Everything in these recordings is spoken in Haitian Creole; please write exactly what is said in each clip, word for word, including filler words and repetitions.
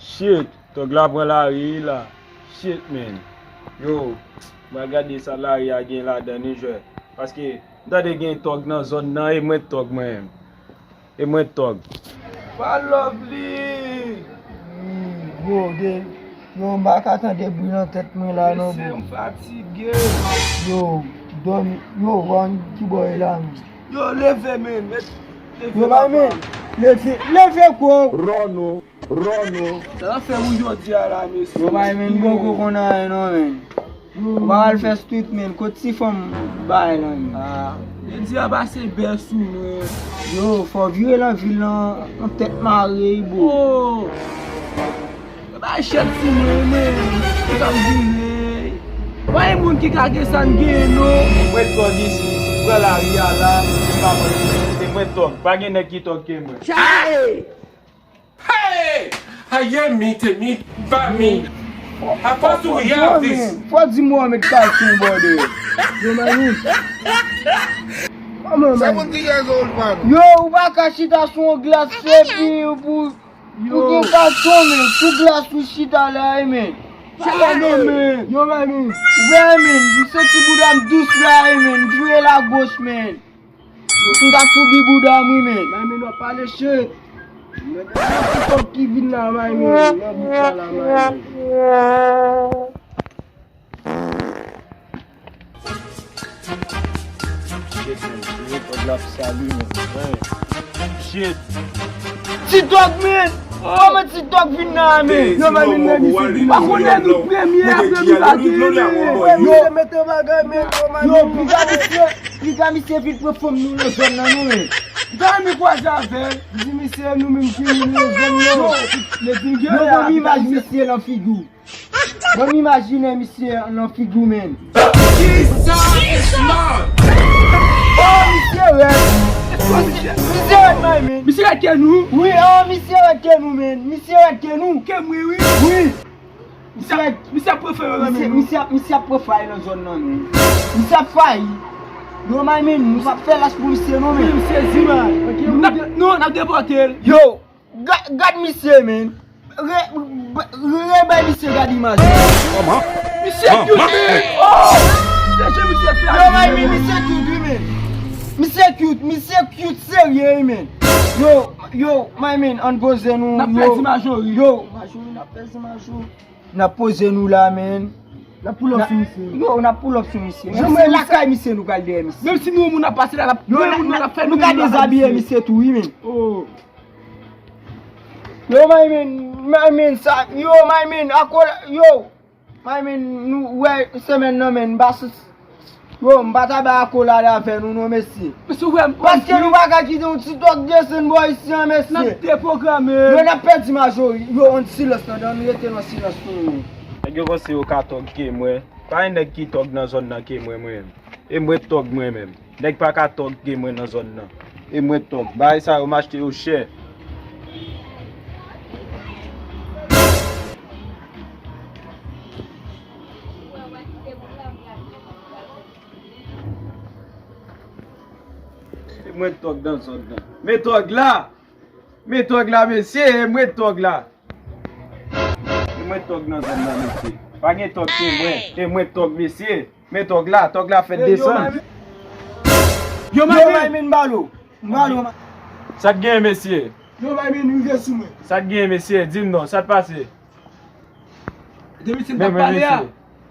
Shit, tòg la pran lari la. Shit, man. Yo, mwen gade sa lari a gen ladan li jwè. Paske m tande gen tòg nan zòn nan, e mwen tòg mwen menm. E mwen tòg. Pa love li. Yo, de, yo, m pa ka tande bri nan tèt mwen la non, bro. Mesye, m fatige. Yo, dòmi, yo, Ron, ki bò e la, men? Yo, leve, men. Met, leve, yo, bay, men. Leve, leve, ko. Rono, Rono. Sa n ap fè moun jodi a la, mesye? Yo, bay, men, m poko konn anyen non, men. Ou pa al fè street, men. Kot ti fanm bay lan, men? Ah, jodi a pase bès ou, men. Yo, fò w vire lan vil lan, an tèt mare, bro. Oh! Bay chèt sou mwen, men. Ki sa m vire? Pa gen moun ki ka gen sa n genyen, non. Mwen tòg isi, pran lari a la, m pa konn. Se mwen tòg. Pa gen nèg ki tòg ke mwen. Hey! Aye mi, temi, va mi. Apostle, we have this. Fò di Mohamed Kalson, brother. Yo, mami. Kòman, man? Seventy years old, man. Yo, ou pa ka chita sou yon glas epi pou, pou gen kalson, men. Sou glas ou chita la, men. Chita non, men. Yo, mami. Ou wè, men. M santi bouda m dous la, men. M vire la goch, men. M ta foubi bouda m wi, men. Mami, nou ap pale shit. Nèg la, ti kòb ki vin la, mami. Nan bout la, la, mami. Shit, man. Vini kòb la ap sali, man. Shit. Ti tòg, men. Kòman ti tòg vin nan men? Yo, men, men, men, misye vin nan men. Pa konnen nou premye apre nou lage, men. Yo, misye mete bagay, men, yo, men, yo, piga misye, piga misye vin pran fanm nou nan zòn nan, non, men. Gade mi kwaze avè l. Di misye, nou menm ki nou nan zòn nan. Yo, yo, ban m imaj misye lan figi w. Ban m imajine misye nan figi w, men. Jesus is Lord! Oh, misye rèd! Misye rèd, man, men. Misye rèd ke nou? Wi, oh, misye rèd ke nou, men. Misye rèd ke nou. Ke mwen, wi. Wi. Misye rèd. Misye ap pran fay nan men nou. Misye ap, misye ap pran fay nan zòn nan, men. Misye ap fay. Yo, man, men, nou p ap fè las pou misye, non, men. Wi, misye di, man. N ap, nou, n ap depòte l. Yo! Ga-, gad misye, men. Re-, re-, rebay misye gad imaj. Kòman? Misye cute, men. Oh! Se jan misye fè. Yo, my man, misye cute, wi, men. Misye cute, misye cute serye, wi, men. Yo, yo, my man, ann poze nou. N ap pèdi majori. Yo, majori, n ap pèdi majori. N ap poze nou la, men. N ap pull up sou misye. Yo, n ap pull up sou misye. Menm si lakay misye nou pral dèyè misye. Menm si nou moun ap pase la, n ap, yo, nou ap fè nou ka dezabiye misye tou, wi, men. Oh. Yo, my man, my man, sa, yo, my man, akola, yo, my man, nou, wè, semèn nan, men, m pa sou, yo, m pa ta bay akolad avè nou, non, mesye. Mesye, wè, m, paske nou pa ka kite yon ti tòg desann bò isi an, mesye. N ap deprograme. Yo, n ap pèdi majori. Yo, on silans nan, dan nou rete nan silans nou, men. Nèg yo panse yo ka tòg ke mwen. Pa gen nèg ki tòg nan zòn nan ke mwen, mwen menm. E mwen tòg mwen menm. Nèg pa ka tòg ke mwen nan zòn nan. E mwen tòg. Bagay sa yo m achte yo chè. E mwen tòg nan zòn nan. Men tòg la! Men tòg la, mesye, e mwen tòg la. E mwen tòg nan zòn nan, mesye. Pa gen tòg ke mwen, e mwen tòg, mesye. Men tòg la, tòg la fèt desann. Yo, yo, Maymin, m ba l ou. M ba l ou. Sa k genyen, mesye? Yo, Maymin, rive sou mwen. Sa k genyen, mesye? Di m non, sa k pase? Depi se n t ap pale a.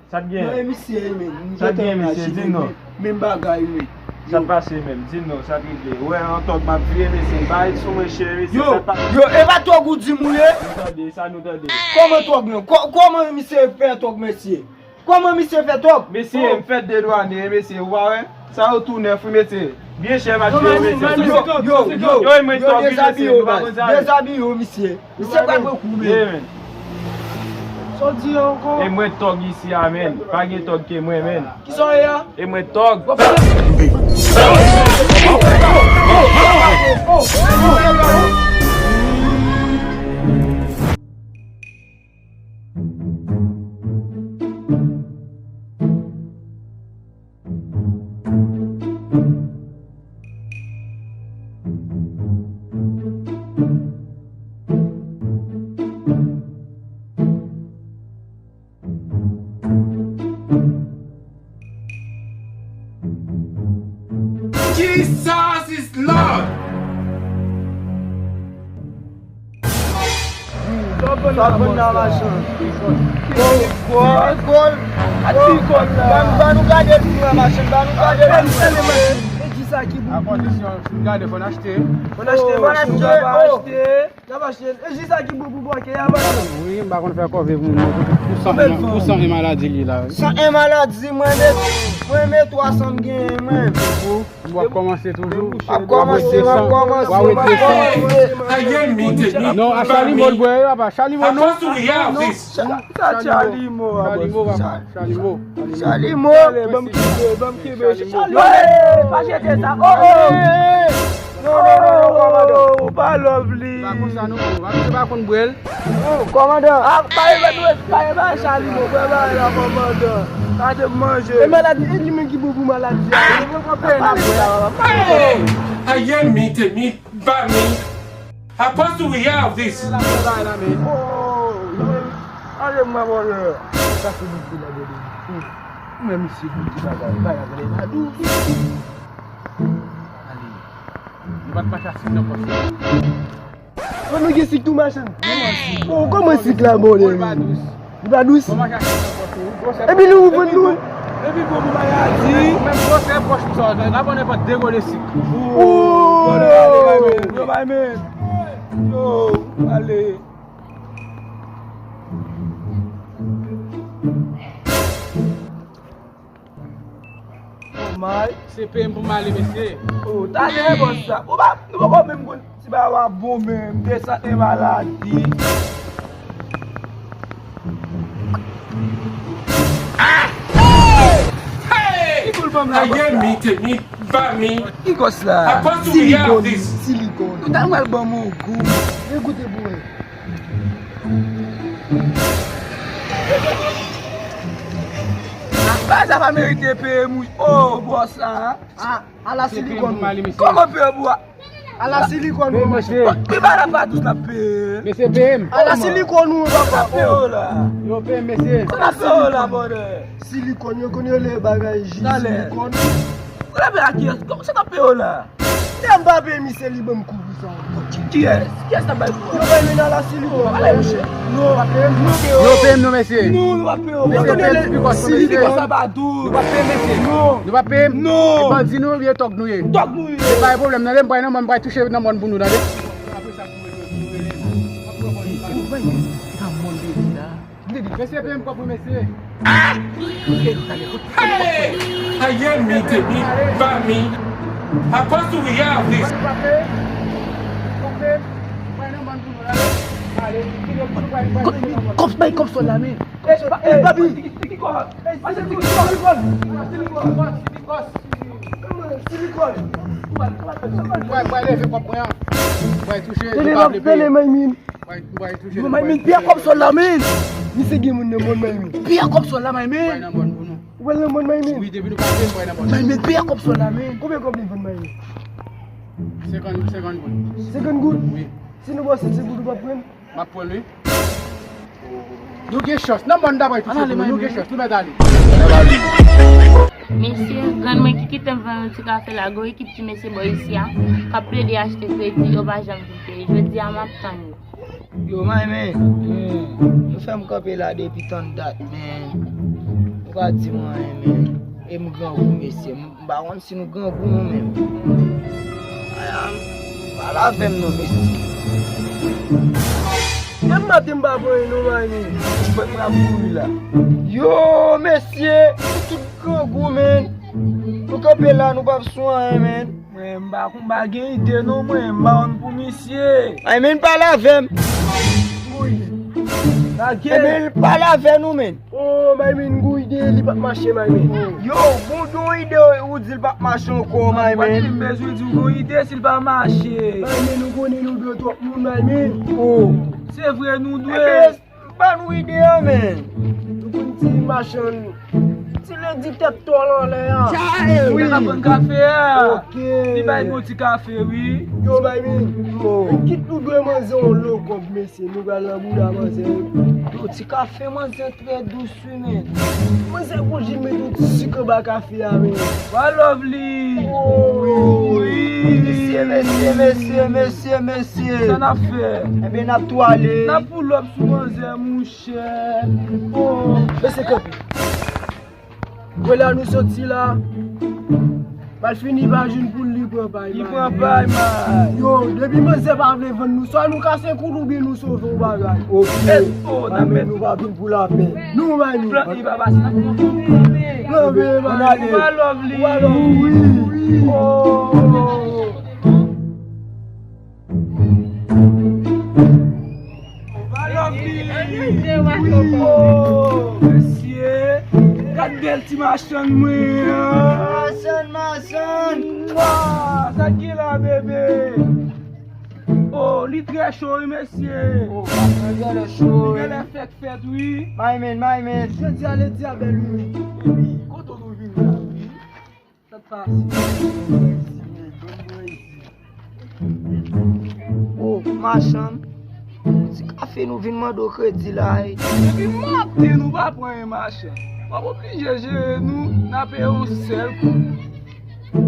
Sa t gen? Non, e misye, men. Sa t gen, misye? Di m non. Menm bagay, men. Sa t pase menm? Di m non, sa t rive? Ou wè yon tòg m ap vire, mesye, m pa ret sou mwen, cheri, mesye, sa t pa. Yo, e pa tòg ou di m ou ye? Nou tande, sa nou tande. Kòman tòg non? Kò-, kòman misye fè tòg, mesye? Kòman misye fè tòg? Mesye, m fèt dedwane, mesye, ou pa wè? Sa yo tou nèf, wi, mesye. Byen chè, m achte yo, mesye. Yo, yo, yo, yo, e mwen tòg, wi, mesye, nou pa konn sa. Dezabiye yo, misye. Misye pral pran kou, men. Yeah, man. Sa w di ankò? E mwen tòg isi a, men. Pa gen tòg ke mwen, men. Kisa w ye a? E mwen tòg. Sa vann nan machann. Kòl. Kòl. Ban, ban nou gade l tou, machann. Ban nou gade l tou. E di sa ki bon. A kondisyon, si n gade, fò n achte. Fò n achte, fò n achte. N ap achte. E di sa ki bon pou bwè ke a, machann. Wi, m pa konn fè kòve pou moun. Pou san, pou san e maladi li la. San e maladi, mwen met, mwen met twa san m genyen, mwen. W ap kòmanse toujou. W ap kòmanse, w ap kòmanse, w ap kòmanse. Non, a chalimo l bwè, papa. Chalimo, non. Sa chalimo, chalimo, papa. Chalimo. Chalimo. Ale, ban m kenbe, ban m kenbe. Chalimo. Pa jete sa. Oh, oh. Non, non, non, non, kòmandan. Ou pa love li. Pa konsa non, pa konn bwè l. Kòmandan. A, pa e ba nou, pa e ba chalimo, bwè ba la, kòmandan. Gade manje. E maladi, e li menm ki bon pou maladi a. Hey! Aye mi te mi ba mi. Apostle, we have this. Oh, ale mwen, mwen. Sa se bon pou la, bebe. Ou menm isi, pou ti bagay, bagay, bagay, la dou. Ale. Nou pa t mache asik nan pòs. Bon, nou gen sik tou, machann. Oh, kòman sik la bon, li? Li pa dous. Li pa dous? Epi nou vann nou. Epi bon pou maladi. Ou menm gwosè pòch ou sa, n ap vann nenpòt de gode sik. Oh! Yo, bay men. Yo, ale. Oh my. Se peye m pou m ale, mesye. Oh, talè, bòs sa. Ou pa, nou poko menm konn si bagay w ap bon menm, de sante maladi. Ah! Hey! Hey! Ki koul fanm la, bòs la? Aye mi te mi ba mi. Ki gòs la? Silikòn, silikòn. Ou ta mal ban m yon gou. Degoute pou wè. Bagay sa pa merite peye mouch. Oh, bòs la. A, ala silikòn. Kòman peye bwa? Ala silikòn. Peye, mesye. Ki bagay la pa dous la peye? Mesye, peye m. Ala silikòn ou, papa. Sa peye w la. Yo, peye m, mesye. Sa peye w la, brother. Silikòn, yo konn yo le bagay ji silikòn. Ou la peye a kiyès? Sa peye w la. Lè m pa peye misye, li ban m kou pou sa. Kiyès? Kiyès k ap bay kou? Yo bay men nan la silikòn. Ale, mouche. Non. Yo peye m non, mesye. Non, nou pa peye w. Mesye, peye m ti pikòs, mesye. Silikòn sa pa dous. Nou pa peye, mesye. Non. Nou pa peye m. Non. E bandi nou ye, tòg nou ye. Tòg nou ye. Se pa yon pwoblèm, tande, m pral nan mòn, m pral touche nan mòn pou nou, tande. Mesye, peye m kòb wi, mesye. Hey! Aye mi te mi ba mi. Apostle, we have this. Kòb, bay kòb sòl la, men. Eh, papi. Silikòn. Silikòn. Silikòn. Mwen, mwen leve kòb mwen an. Mwen touche, nou pa vle peye. Mwen touche. Yo, Maymin, peye kòb sòl la, men. Misye gen moun nan mòn, Maymin. Peye kòb sòl la, Maymin. Ou pral nan mòn, Maymin? Wi, depi nou pa peye, mwen nan mòn. Maymin, peye kòb sòl la, men. Konbyen kòb li vann, Maymin? Senkant, senkant goud. Senkant goud? Wi. Si nou ba w sèt goud, ou p ap pran? M ap pran l, wi. Nou gen chans. Nan mòn dabò, nou gen chans. Nou mèt ale. Mesye, grann mwen ki kite m vann yon ti kafe la, gon ekip ti mesye bò isi a, k ap plede achte kredi, yo pa janm vin peye. Jodi a, m ap tann yo. Yo, my man, yo fè m kanpe la depi tann dat, man. Nou pa di m anyen, man. E m grangou, mesye. M pa konn si nou grangou nou menm. Ay, a, pa lave m non, mesye. Menm maten m pa pran non, Maymin. Fòk m ap mouri la. Yo, mesye, nou tout grangou, man. Nou kanpe la, nou p ap sou anyen, man. Mwen, m pa, m pa gen ide non, mwen. M pa konn pou misye. Maymin, pa lave m. Wi. Lage. Maymin, pa lave nou, man. Oh, Maymin, gon ide, li p ap mache, Maymin. Yo, bon, gon ide, ou di l p ap mache ankò, Maymin. Mwen bezwen di w gon ide si l pa mache. Maymin, ou konnen nou dwe twòp moun, Maymin. Oh. Se vre, nou dwe. Ebyen, ban nou ide a, man. Nou konn ti machann, ti lendi tèt tòl anlè a. Wi. Li ka vann kafe a. Ok. Li bay nou ti kafe, wi. Yo, Maymin. Oh. Kit nou dwe manzè yon lo kòb, mesye. Se nou pral nan bouda manzè. Yon ti kafe manzè trè dous, wi, men. Manzè gon ji met yon ti sik anba kafe a, men. Wa Lovely. Oh. Wi. Mesye, mesye, mesye, mesye, mesye. Sa n ap fè? Ebyen, n ap tou ale. N ap pull up sou manzè, mouchè. Oh. Mesye, kanpe. Wè la nou soti la. Malfini pa jwenn poul li pran pay. Li pran pay, man. Yo, depi manzè pa vle vann nou, swa nou kase kou l oubyen nou sove yon bagay. Ok. Esko n ap mèt nou pa vin pou lapè. Nou bay nou. Plan A pa pase. Plan B, man. Ou pa love li. Ou pa love li. Oh. Ou pa love li. Oh, mesye. Gad bèl ti machann mwen an. Machann, machann. Mwa, sa ki la, bebe? Oh, li trè cho, wi, mesye. Oh, machann genlè cho, wi. Li genlè fèk fèt, wi. My man, my man. Jodi a lendi a bèl, wi. Epi, kote nou vin la, wi? Sa t pase? Oh, machann. Ti kafe nou vin mande w kredi la, ey. Depi maten nou pa pran anyen, machann. W ap oblije jere nou, n a peye yon sèl kou.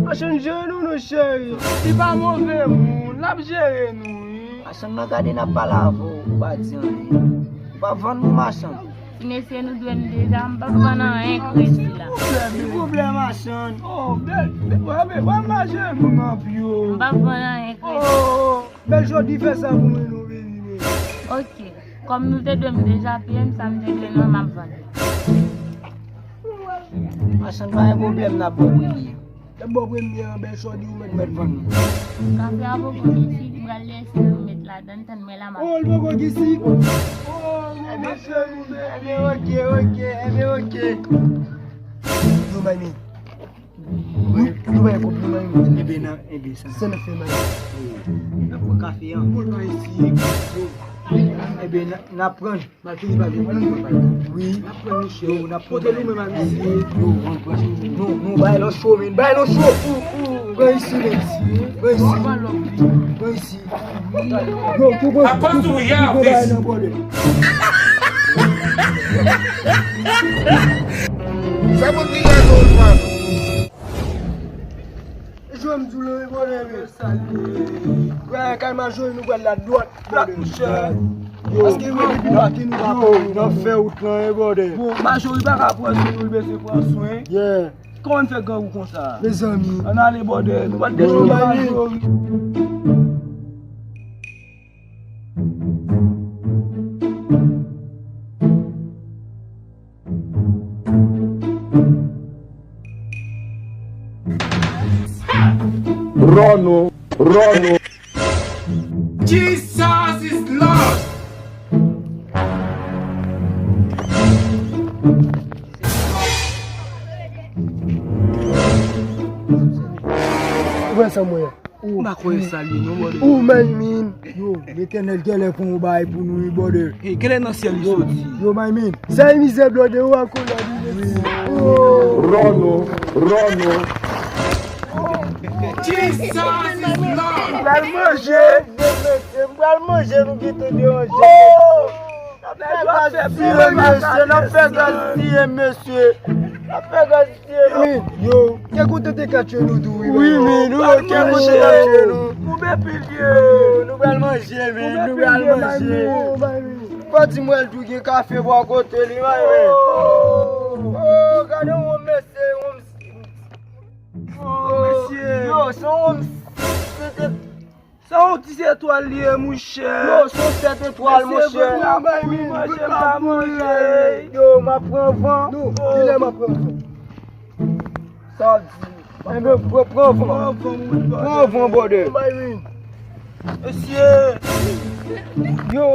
Machann jere nou non, cheri. Li pa move moun, l ap jere nou, wi. Machann, nan gade n ap pale avè w, ou pa di anyen. Ou pa vann nou, machann. Ti mesye, nou dwe m deja, m p ap vann anyen kredi la. Silvouplè, machann. Oh, bèl, bèl, bèl, bèl, mache nou nan pye w. M p ap vann anyen kredi. Oh, bèl jodi fè sa pou mwen, non, baby, men. Ok, kòm nou te dwe m deja peye m, sa m te dwe nou an, m ap vann. Machann, pa gen pwoblèm, n ap bon premye. Lè m ba w premye an, bèl chòdi ou mèt mèt vann. Kafe a poko gen sik, m pral lese nou met ladan, tann mwen la m ap. Oh, l poko gen sik? Oh, ebyen, cheri, ebyen, ok, ok, ebyen, ok. Yo, mami. Nou, nou bay kòb, nou bay kòb. Ebyen, nan, ebyen, sa. Sa n ap fè, mami. N ap pran kafe an. Bon, bay isi. Ebyen, n ap pran. Malfini pa vin pran nou bay. Wi. N ap pran nou chè. Yo, n ap pran. Kote nou menm a misye? Yo, nou pran. Nou, nou bay lòt cho, men. Bay lòt cho. Pran isi, men. Pran isi. Pran isi. Yo, ki pran. Apostle, we out this. Sa pou ki gade ou, man. Jwe m di w lè vòlè, men. Wè, kay majori nou pral la dwat, brother. Yo, paske yo depi maten nou pa pran. Yo, nan fè wout lan, wi, brother. Bon, majori pa ka pran sou nou, l bezwen pran swen. Yeah. Kòman n fè grangou konsa? Mezanmi. Ann ale, brother. Nou pa t bezwen majori. Ròno, Ròno. Jesus is Lord. Ou wè sa mwen? M pa kwè sa li non, brother. Ou, my man. Yo, Letènèl genlè fè yon bagay pou nou, wi, brother. Hey, genlè nan syèl li soti. Yo, my man. Sa e mizè, brother, ou ankò la, wi, mesye. Ròno, Ròno. Jesus is Lord. M pral manje. M pral manje, nou gentan deranje. N ap fè gaspiye, mesye, n ap fè gaspiye, mesye. N ap fè gaspiye. Wi, yo, te kontan te katye nou tou, wi, men, nou, te kontan te katye nou. Koube pilye. Nou pral manje, men, nou pral manje. Fò di mwen l tou gen kafe bò kote li, men. Oh, gade yon mesye, yon mesye. Yo, se yon mesye. Sa yon ti etwal li ye, mouchè. Yo, se yon sèt etwal, monchè. Mesye, ban mwen manje, m pa manje. Yo, m ap pran van. Non, kilè m ap pran van? Sa w di? Enben, pran, pran van. Pran van, brother. Mesye. Yo.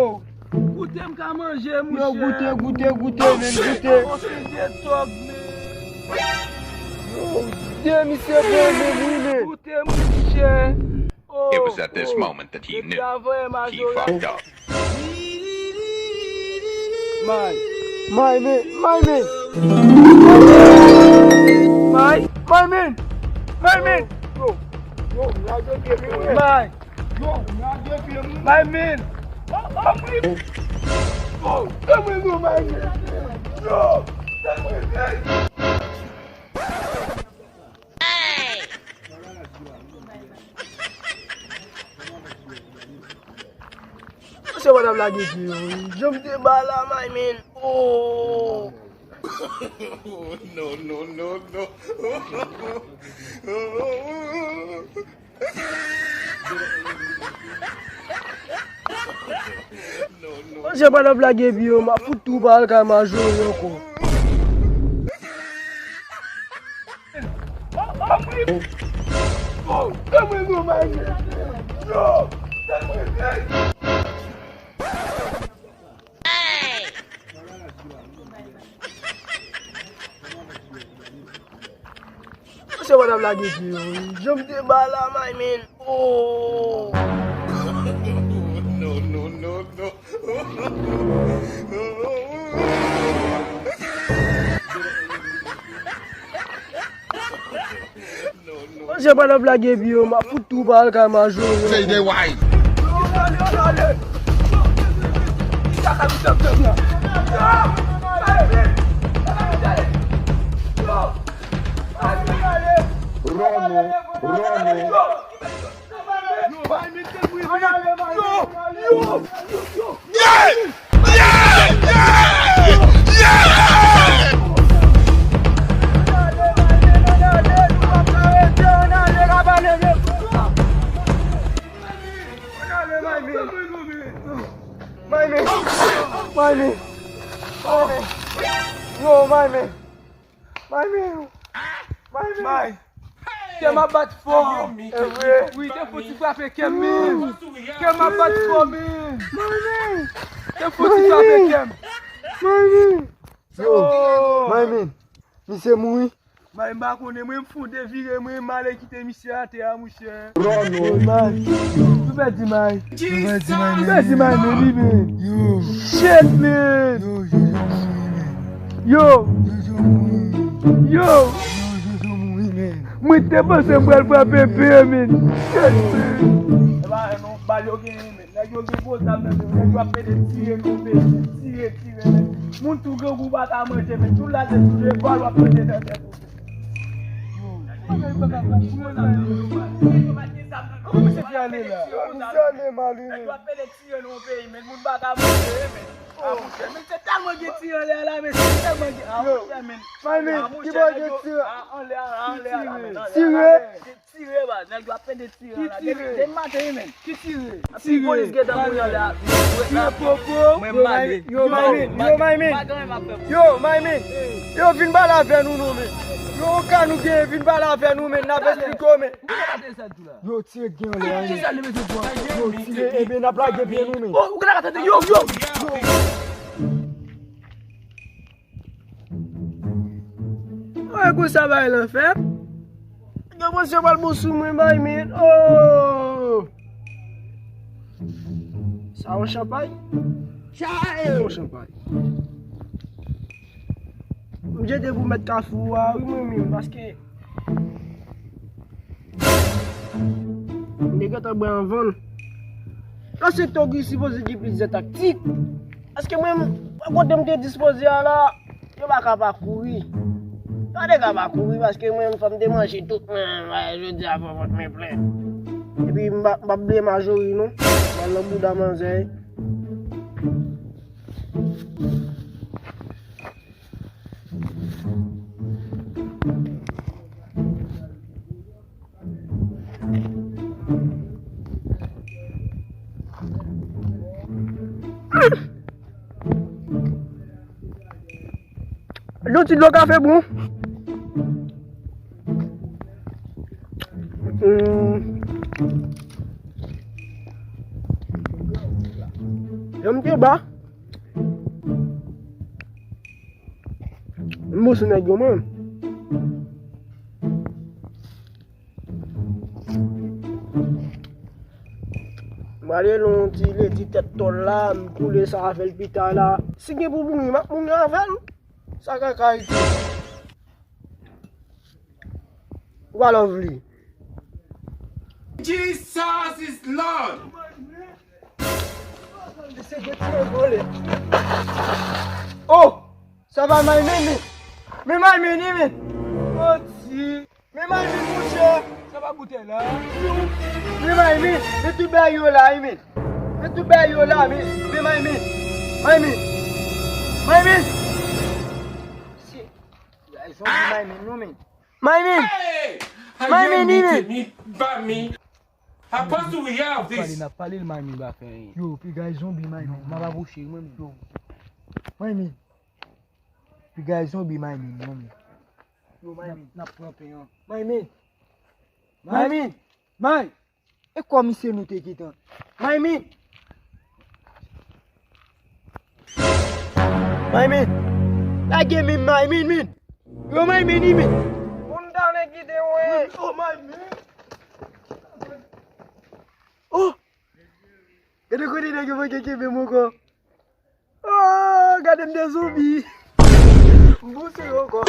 Goute m ka manje, mouchè. Yo, goute, goute, goute, men, goute. Yo, de misye bon, men, wi, men. Goute, mouchè. It was at this moment that he knew he fucked up. My, my man, my man. My, my man, my man. Yo, yo, lage pye m, my. Yo, lage pye m, my man. Yo, lage pye m, my man. Yo, lage pye m. Hey! Misye pa t ap lage pye yo, wi. Jan m te ba la, my man. Oh! No, no, no, no. Misye pa t ap lage pye yo, m ap fout tou pa al kay Majori ankò. Misye pa t ap lage pye yo, wi. Jan m te ba la, my man. Oh! No, no, no, no. Misye pa t ap lage pye yo, m ap fout tou pa al kay Majori. Say they white. Run, run. Yeah! Yeah! Yeah! Yeah! My man! My man! My man! Yo, my man! My man! My man! May! Kè m ap bat fò! Evre! Wi, te fouti frape kè m, men! Kè m ap bat fò, men! My man! Te fouti frape kè m! My man! Yo! My man! Misye mouri! May, m pa konnen, mwen, m fon devire, mwen, m ale kite misye atè a, mouche. Run, run. May. Nou pèdi, may. Nou pèdi, may, men. Nou pèdi, may, men, li, men. Yo. Shit, man. Yo, Jojo mouri, men. Yo. Yo. Yo. Yo, Jojo mouri, men. Yo, Jojo mouri, men. Mwen te panse m pral frape pye, men. Shit, man. E pa, non, bal yo genyen, men. Nèg yo gen gwo zam nan men yo, nèg yo ap pede tire nou, men, tire, tire, men. Moun tou grangou pa ka manje, men, tou lage sou leval w ap manje nan tèt ou. Yo, misye ale la. Misye ale mal, wi, men. Nèg yo ap pede tire nou peyi, men, moun pa ka manje, men. A mouche, men se tèlman gen tire anlè a la, men se tèlman gen, a mouche, men. Yo, my man, ki bò gen tire? A, anlè a, anlè a la, men, anlè a la, men. Tire? Tire, baz. Nèg yo ap pede tire la. Depi demen maten, wi, men. Ki tire? Anpil polis gentan mouri anlè a. Tire popo. Mwen, m ale. Yo, my man. Yo, my man. Yo, my man. Yo, vin pale avè nou, non, men. Yo, ka nou gen, vin pale avè nou, men. N ap esplike w, men. Yo, tire gen anlè a, men. Yo, tire, ebyen, n ap lage pye nou, men. Oh, ou gentan ka tande. Yo, yo. Yo. Wè konsa bagay lan fèt. Gen mwen se pral bon sou mwen, my man. Oh! Sa yon chanpay? Sa yon chanpay. M jete pou mèt kafou a, wi, mwen menm, paske M te gentan bwè anvan l. Nan sektè w ki sipoze gen plizyè taktik. Paske mwen, mwen kote m te dispoze a la, yo pa ka pa kouri. Yo pa te ka pa kouri paske mwen, fò m te manje tout mwen, jodi a fò vant mwen plen. Epi m pa, m p ap bliye Majori non. M al nan bouda manzè. Yon ti dlo kafe bon. Hmm. Yon ti ba. M bon sou nèg yo, mwen. M prale yon ti leti tèt tòl la, m koule sa avè l pita la. Si gen pou mouri, m ap mouri avè l. Sa kaka iti. Ou pa love li. Jesus is Lord. Oh! Sa pa may men, men. Men may men, men. Manti. Men may men, monchè. Sa pa boutèy la. Men may men. Men tout bagay yo la, men. Men tout bagay yo la, men, men Maymin. Maymin. Maymin. Si. Ay, zonbi Maymin, non, men. Maymin. Hey! Maymin, Maymin. Ba mi. How much do we have this? N ap pale, n ap pale, l Maymin pa fè anyen. Yo, piga zonbi Maymin. M ap apwoche, mwen menm. Yo. Maymin. Piga zonbi Maymin, non, men. Yo, Maymin. N ap pran pen an. Maymin. Maymin. May. E kòm se nou te gentan. Maymin. Maymin. Lage men Maymin, min. Yo, Maymin, wi, min. Moun ta vle kite, wi. Oh, Maymin. Oh. Gade kote nèg yo manke kenbe m ankò. Oh, gade m de zonbi. M bouse yo ankò.